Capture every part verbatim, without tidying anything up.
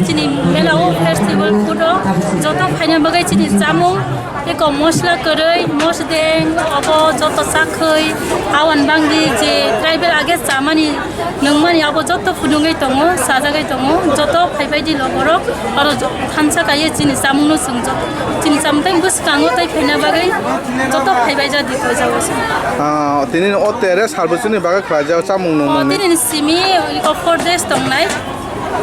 Chini mela o festival food o joto phaina bagwi chini chamung, eko mosla kwrwi, mosdeng, obo joto chakhwi, awan bangdi je tribal age chamani, nungmani abo joto phunugwi tongo, sajagwi tongo, joto phaibai di lo borok, oro jo-, thansa kaiye chini chamung no chwng joto, chini chamung tai bwskango tai phaina bagwi joto phaibai jadi koi jago se. Ah, tini o tere salbusuni bagwi khlaijak chamung nungmung ni. Tini ni simi eko four days tongnai.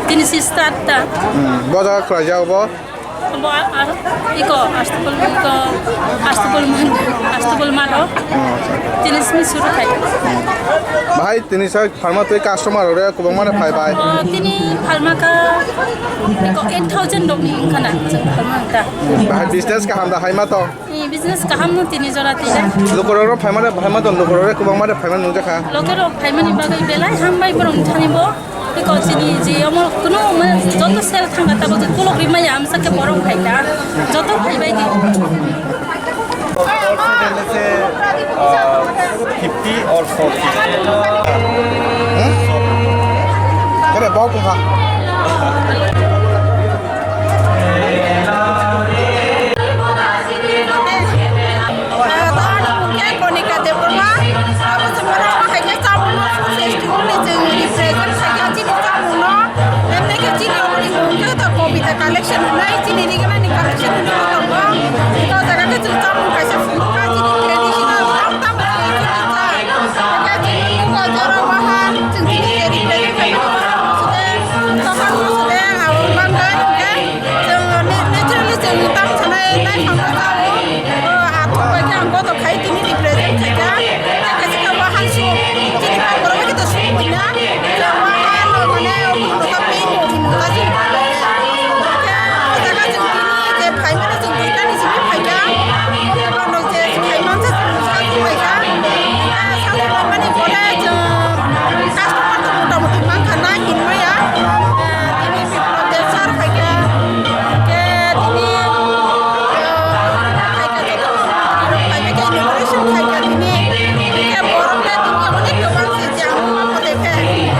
Tini si start ta. Hmm, bo jaga khlaijak bo? Bo a-, a-, iko Astupol, iko Astupol man, Astupol maro. Oh, acha. Tini simi suru khai. Bahai tini sa pharma twi customer ore kwbangma no phai bai. Oh, tini pharma ka iko eight thousand rok ni wngkha na, pharma ta. Hmm, bahai business kaham da hai ma to? Ni business kaham no tini jora tila. Lukurok rok phaimani, phaima tong lukurok rok kwbangma de phaima nungjakha. Lukurok phaimani bagwi belai hambai borok thani bo. Biko chini je omo kuno mane joto sel thangkha tabo je kulok rimaya amsa khe borok phaikha. Joto phaibai di. Fifty or forty. Hmm? Kare bau kha. Konika Debbarma, abo chwng oro hai khe chamungno food festival ni chwng represent khai khe chini chamungno, emni khe chini omo ni mung khe to Kobita collection hwnwi, chini rignani collection hwnwi bo tongo. O jaga khe chwng chamung kaisa phunukha, chini traditional tam tam khe chini cha. Khe chini o jora wahan chwng chini represent khai khe sude, tokhang sude, abo bangwi hwnkhe. Chwng ni-, naturally chwng tamo sanai naiphang no chao. O, athuk bai khe ang bodo khai tini represent khai kha. Khe kaisa khe wahan su, chini kok borok bai khe to su buina. Khe wahan no mane o buino ta pink o buino ta chini. Khe o jaga chwng tini je phai mano chwng duita ni simi phai kha. Khe bono je khai mansa chwng sa chwng bai kha. Khe sa chwng bai mani pore chwng customer to mota moti man kha na hinmaya. Tini Biplab Deb sir phaikha, hwnkhe tini, ah, phaikha joto rok phaikha khe inauguration khaikha tini, hwnkhe borok le tini onek kwbang se jang ma phaikha,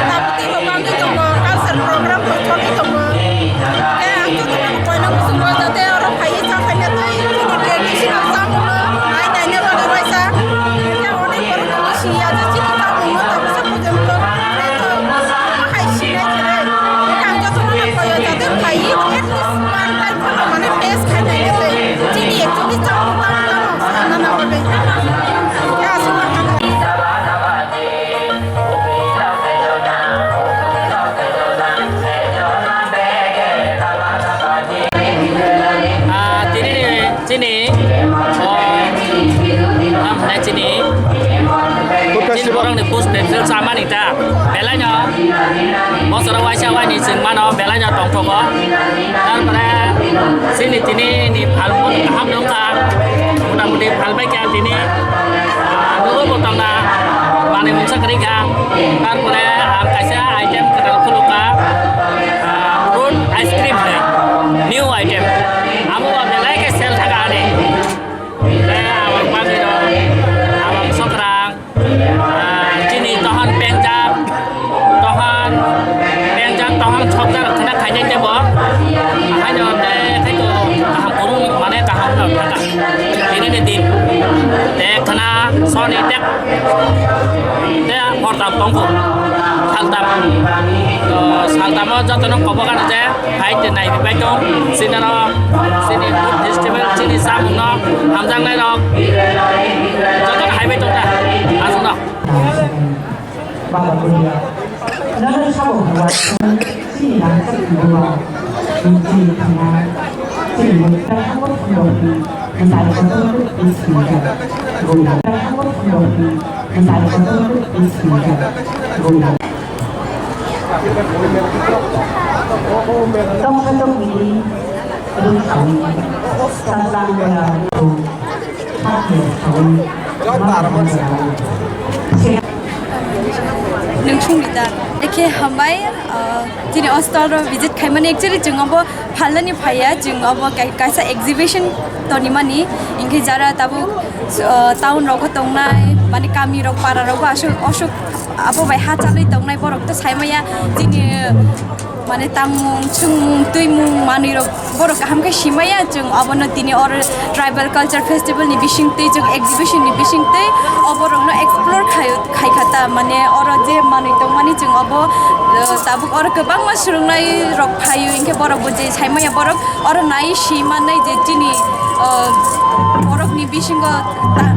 tabuk teibo bangwi tongo, culture program rok choli tongo, hwnkhe ang jotono koinok muchungo jate oro phaiwi cha phaina tei chini traditional chamungno nai naina bagwi waisa, hwnkhe onek borok tongo siya je chini chamungno tabuksa Jemon, eh, to, hai sinai khe, hwnkhe ang jotono no koi o, jate phai, at least one time phano mane taste khai nai le tei. Chini actually chamung tamo tamo sana na bagwi. Hwnkhe aswk ma kha. Ah, tini ni Chini, o, tam hwnai chini, food chini festival. Borokni food festival chamani ta, belaino, bosoro waisa waini chwng mano, belaino tongthogo. Tarpore chini tini ni phalmo kaham nungkha, mota moti phalbai kha tini, ah, nugo bo tongna, manwi mungsa kwrwi kha. Tarpore ang kaisa item kwtal khulukha, ah, fruit ice cream hwnwi, new item. Amo ba belai khe sel thaka ani. Tei abang bagwi rok, abang sokrang, ah, chini tohan pengjak, tohan pengjak, tohan sokjak khna khainai tebo. Ahaino tei khaito kaham kwrwng mane kaham no thaka. Tini ni din. Tei khna soni tek Tei ang hortam tongkho. Saltam. O, saltamo jotono kobok ano je hai te nai bai tong. Sinaro, sini food festival, sini samungno hamjaknai rok. Jotono hai bai tong ta. Aswkno. Baba Buria. Nang sabo buat. Chini nang chini buat. Chini thangna. Chini nang sabo buat. Nung sung ni da. Ekhe hambai, ah, chini hostel ro visit khaimani actually chwng abo phalnani phaiya, chwng abo kai-, kaisa exhibition tonimani, hinkhe jara tabuk, ah, town rogo tongnai, mani kami rok, para rogo aswk, aswk abo bai ha chalwi tongnai borok to saimaya chini, Mane tangmung, chwngmung, twimung, manwirok borok kaham khe simaya, chwng obono tini oro Tribal Culture Festival ni bisingtwi, chwng exhibition ni bisingtwi oborokno explore khai, khai kha ta, mane oro je manwi tongmani chwng obo, eh, tabuk oro kwbangma swrwngnai rok phaio, hinkhe borok bo je saimaya borok oro nai si mannai je chini, eh, borokni bisingo ta-,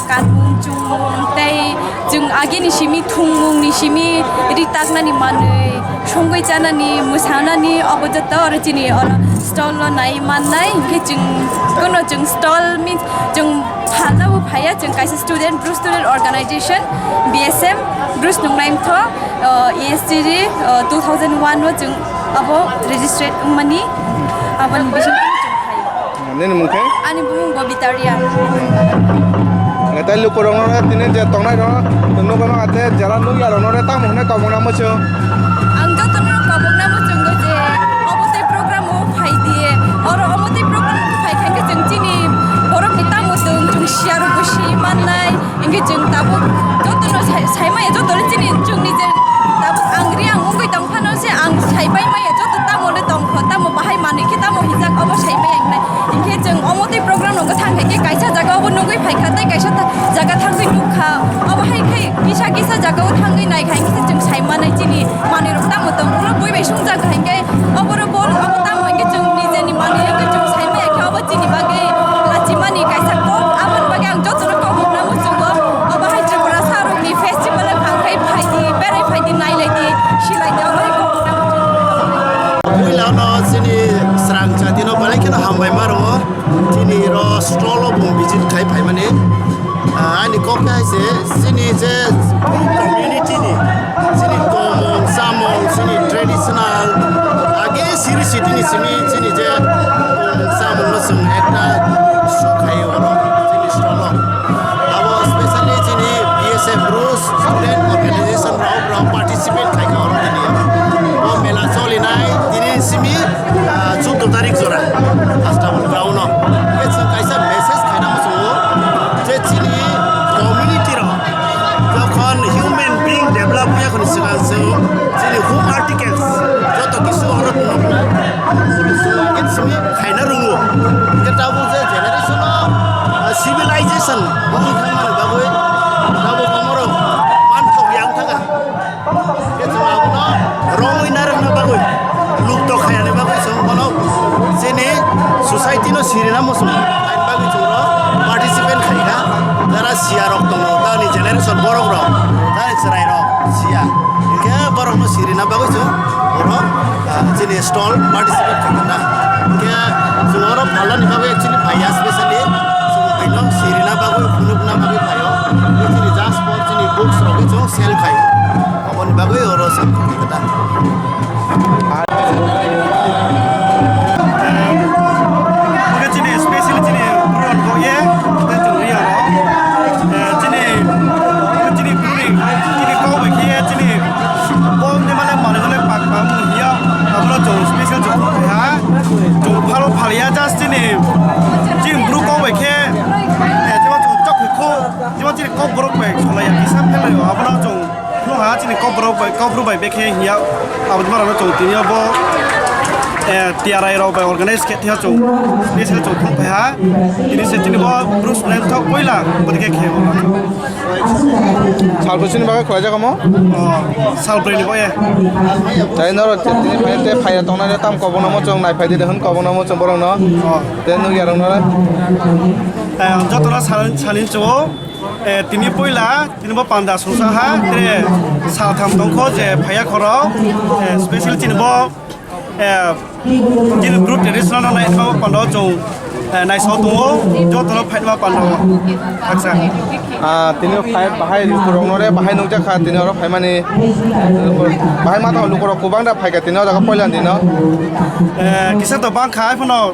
kanmung chumung tei chwng agini simi thwngmungni simi ri taknani manwi, songwi chanani, mwsanani, obo joto oro chini oro stall o nai mannai. Hinkhe chwng kono chwng stall means chwng phalna bo phaiya, chwng kaisa student, Bru Student Organization, B S M, Bru Snungnai Mtho, uh, E S T D, uh, two thousand one o chwng abo registered wngmani, aboni bisingtwi chwng phaio. Nini mung khe? Ani bumung Bobita Reang. Ngai tai lukurokno tini je tongnai rok, nwng nukgo no ate jera nukya rokno re tamo hwnwi kobokna muchung. Ang jotono kobokna muchungo je omo tei program o phai di, oro omo tei program o phai kha khe chwng chini borokni tamo chwng, chwng siya rokbo si mannai. Hinkhe chwng tabuk jotono sai-, saimaya, joto le chini chwngni je tabuk ang Reang wngwi tong phano se ang saipai maya, joto tamo le tong kho, tamo bahai manwi khe tamo hijak obo saimaya hingnai. Hinkhe chwng omo tei program rok thang khe kaisa jaga obo nugwi phai kha tei kaisa tha-, jaga thangwi nuk kha. Obo hai khe kisa kisa jaga o thangwi nai kha hinkhe chwng sai manai chini manwi rok tamo tong ulo bui bai sungjak kha hinkhe Oboro bol, obo tamo hinkhe chwng nijeni manwi hinkhe chwng saimaya khe obo chini bagwi lachimani kaisa kok, aboni bagwi ang jotono kok rwna muchungo. Obo hai Tripura sarokni festival o phang khai phaidi, berai phaidi, nailaidi, silaidi, obo hai kok rwna muchungo. Puilano chini srang chatino belai kheno hambai maro, chini ro stall o bung visit khai phaimani. Ah, ani kok khe hai se, chini je Bru community ni, chini tongmung, chamung, chini traditional, age siri sitini simi, chini je tongmung, chamung no chwng ekta show khai oro, chini stall o. Abo specially chini B S F Bru Student Organization rok, rok participate khai kha oro tini. O mela cholinai tini simi, ah, chuddo tarik jora, Astabul ground o. Hingke chwng kaisa message khaina muchungo je chini community rok jokhon human being develop wngya khoni swkang se chini home articles joto kisu oro tongna phaio. Hingke chini khaina rwngo. Hingke tabuk je generation o, ah, civilization wngwi thangmani bagwi tabuk omorok manthok yang thangkha. Khe chwng abono romwi narwkna bagwi, luk tok khayani bagwi chwng bono chini society no sirina muchung. Aboni bagwi chwng oro participant khai kha. Jara siya rok tongo, tamni generation borok rok, tamni chwrai rok siya. Hinkhe borok no sirina bagwi chwng oro, ah, chini stall participate khai kha na. Hinkhe chwng oro phalnani bagwi actually phaiya, specially chwng buino sirina bagwi, phunukna bagwi phaio. Chini just for chini books rok chwng sell khai. Aboni bagwi oro se kwtal. Oke, chini special chini Bru rok ye, tei chwng Reang rok. Eh, chini, chini Bru ni, chini kok bai khe chini bom ni mane manwi mane pak pak wng ya. Abono chwng special chwng phai ha. Chwng phalo phal ya, just chini, chini Bru kok bai khe, eh, jebo chwng chok khe kho, jebo chini kok borok bai kholai ya, kisa phel rw, abono chwng Phunukha chini Kokborok bai, Kokborok bai bekhe hiya, abo borok no chwng tini bo, eh, T R I rok bai organize khe thia chwng, special chwng phunuk phaiha, tini se tini bo Bru Snungnai Mtho poila, bo khe khe bo. Sal bwswkni bagwi khwlaijak omo? Oh, sal brwi ni bo ye. Tai norok tini phai te phai tongnai tam kobong no mo chwng nai phai di de hwn kobong no mo chwng borok no. Oh. Te nukya rok no. Eh, joto no sal, salin chwo, eh, tini poila, tini bo panda sungsa ha, tre saltham tongkho je phaiya khoro, eh, special chini bo, eh, chini Bru traditional no nai bo panda chwng, eh, naisao tongo, joto no phaima panda o. Acha. Ah, tini phai bahai lukurok no re bahai nukjak kha, tini oro phaimani bahai ma tong lukurok kubang da phaikha tini o jaga poila dino. Eh, kisa to bang kha, phano